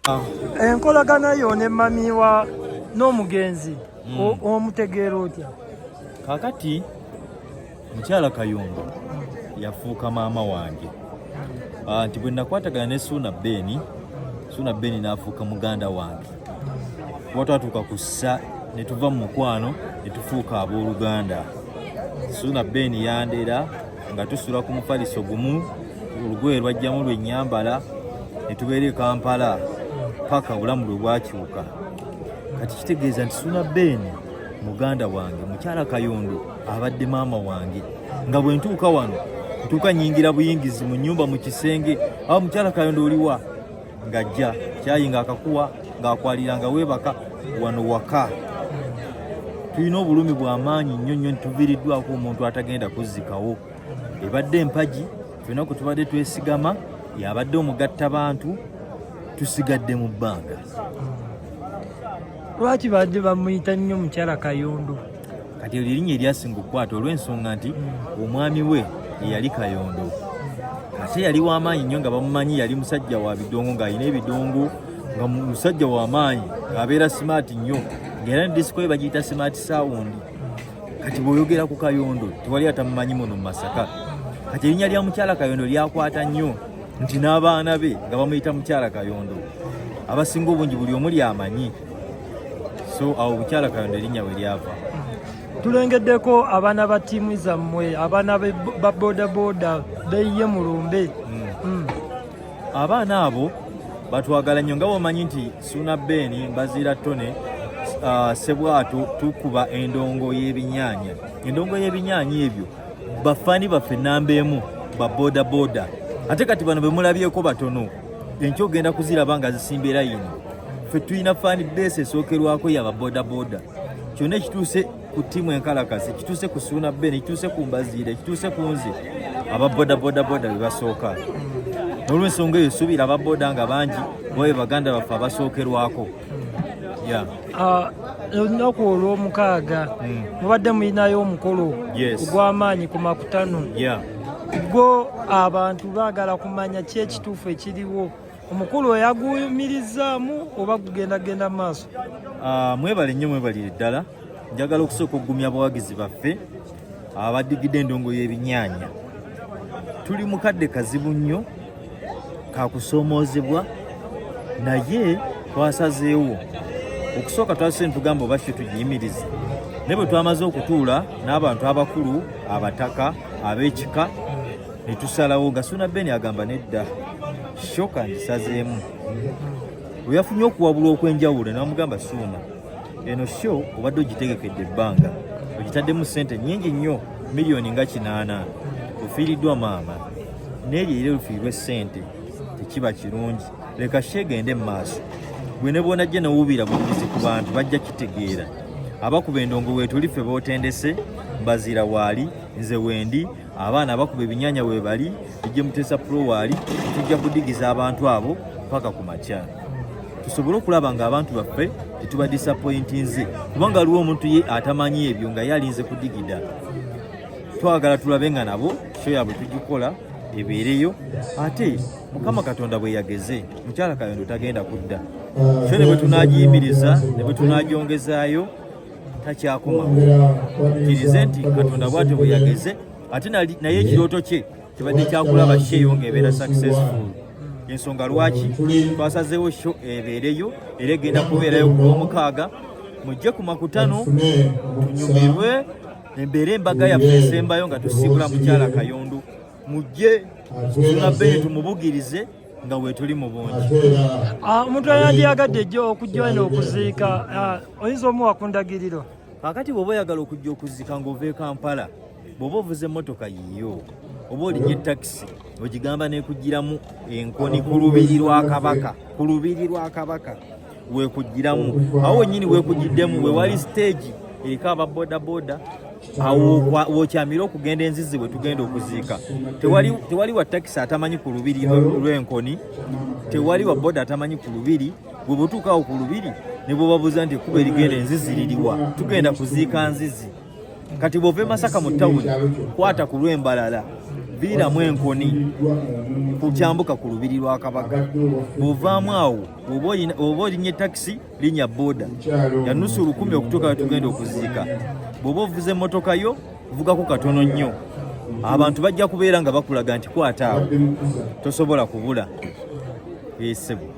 Enkolagana yo ne mami wa n'omugenzi omutegeera otya? Kakati mukyala Kayondo yafuuka maama wange. Nti bwe nakwatagana ne Suuna Beni, Suuna Beni n'afuuka muganda wange, kuba twatuuka ku ssa ne tuva mu mukwano ne tufuuka abooluganda. Suuna Beni yandera nga tusula ku mufaliso gumu, olugoye lwajjamu lwe nnyambala, ne tubeera e Kampala paka obulamu lwe bwakyuka. Kati kitegeeza nti Suuna Beni muganda wange, mukyala Kayondo abadde maama wange, nga bwe ntuuka wano ntuuka nyingira buyingizi mu nnyumba mu kisenge, awo mukyala Kayondo oliwa, ng'ajja kyayi ng'akakuwa ng'akwalira nga weebaka wano waka. Tulina obulumi bw'amaanyi nnyo nnyo, ntuviiriddwako omuntu atagenda kuzzikawo. Ebadde empagi ffenna kwe tubadde twesigama, yabadde omugatta bantu, tusigadde mu bbanga. Lwaki badde bamuyita nnyo mukyala Kayondo? Kati eryo erinnya eryasinga okukwata olw'ensonga nti omwami we yeyali Kayondo, ate yali w'amaanyi nnyo nga bamumanyi, yali musajja wa bidongo, ng'alina ebidongo, nga musajja w'amaanyi, ng'abeera smart nnyo, ng'era ne disiko ye bagiyita Smart Sound. Kati bw'oyogera ku Kayondo tewali atamumanyi muno mu Masaka. Kati erinnya lya mukyala Kayondo lyakwata nnyo nti n'abaana be nga bamuyita mukyala Kayondo, abasinga obungi buli omu lyamanyi. So awo mukyala Kayondo erinnya we lyava. Tulengeddeko abaana ba ttiimu zammwe, abaana ba bodaboda beyiye mu lumbe. Abaana abo batwagala nnyo, nga bwomanyi nti Suuna Beni, Mbaziira Tone, Sebwato, tukuba endongo y'ebinyaanya. Endongo y'ebinyaanya ebyo bafaani baffe namba emu ba bodaboda. Ate kati bano bemulabyeko batono, enkya ogenda kuziraba nga zisimbye layini. Ffe tulina fan base esookerwako yaba bodaboda. Kyonna ekituuse ku ttiimu enkalakasi, ekituuse ku Suuna Ben, ekituuse ku Mbaziira, ekituuse ku nze, aba bodabodaboda be basooka. N'olwensonga eyo suubira aba boda nga bangi, kuba be baganda baffe abasookerwako. Olunaku olw'omukaaga mubadde mulinayo omukolo ogw'amaanyi ku Makutano. Gwo abantu baagala kumanya ki ekituufu ekiriwo, omukulu oyaguyumirizaamu oba gugendagenda mu maaso? Mwebale nnyo, mwebalire ddala. Njagala okusooka okugumya abawagizi baffe abadigidde endongo y'ebinyaanya. Tuli mu kadde kazibu nnyo kakusoomoozebwa, naye twasazeewo okusooka twasose netugamba oba show tugiyimirize, naye bwe twamaze okutuula n'abantu abakulu, abataka, ab'ekika, ne tusalawo nga Suuna Ben agamba nedda, show kangisazeemu. Bwe yafunye okuwabulwa okw'enjawulo ne bamugamba, Suuna, eno show obadde ogitegekedde ebbanga, ogitaddemu ssente nnyingi nnyo, miliyoni nga 8, ofiiriddwa maama, n'eryo era olufiirwa essente tekiba kirungi, leka show egende mu maaso. Gwe ne bwonajja newuubira bujulizi ku bantu bajja kitegeera. Abakuba endongo weetuli ffe bootendese, Mbaziira waali, nze wendi, abaana abakuba ebinyaanya weebali, DJ Mutesa Pro waali, tujja kudigiza abantu abo paka ku makya, tusobole okulaba nga abantu baffe tetuba disappointinze, kubanga waliwo omuntu ye atamanyi ebyo nga ye alinze kudigida. Twagala tulabe nga nabo show yaabwe tugikola ebeereyo. Ate Mukama Katonda bwe yageze, mukyala Kayondo tagenda kudda. Show ne bwe tunagiyimiriza ne bwe tunagyongezaayo takyakomawo. Kkirize nti Katonda bw'atyo bwe yageze. Ate naye ekirooto kye kibadde kyakulaba show eyo ng'ebeera successful. Ensonga lwaki twasazeewo show ebeereyo, era egenda kubeerayo ku Lwomukaaga. Mujje ku Makutano tunyumirwe embeera embaga yaffe esembayo nga tusiibula mukyala Kayondo. Mujje Suuna Beni tumubugirize nga weetuli mu bungi. Omuntu ayandyagadde jjo okujja eno okuziika, oyinza omuwa ku ndagiriro? Kakati bw'oba oyagala okujja okuziika ng'ova e Kampala, bw'oba ovuze emmotoka yiyo oba olinye takisi, ogigamba nekugiramu Enkoni ku lubiri lwa Kabaka. Ku lubiri lwa Kabaka wekugiramu, awo wennyini wekugiddemu wewali stage eriko aba bodaboda, awo wokyamira okugenda enzizi bwe tugenda okuziika. Tewali wa takisi atamanyi ku lubiri lw'Enkoni, tewali wa boda atamanyi ku lubiri. Bwe butuuka awo ku lubiri ne bwebabuuza nti ekkubo erigenda enzizi liriwa, tugenda kuziika nzizi. Kati bw'ova e Masaka mu tawuni, kwata ku lw'Embalala. Viiramu enkoni kukyambuka ku lubiri lwa Kabaka. Bw'ovaamu awo, bw'oba olinnya takisi, linnya boda ya nusu 1000 okutuuka we tugenda okuziika. Bw'oba ovuze emmotoka yo, vugako katono nnyo, abantu bajja kubeera nga bakulaga nti kwata awo, tosobola kubula. Esebo.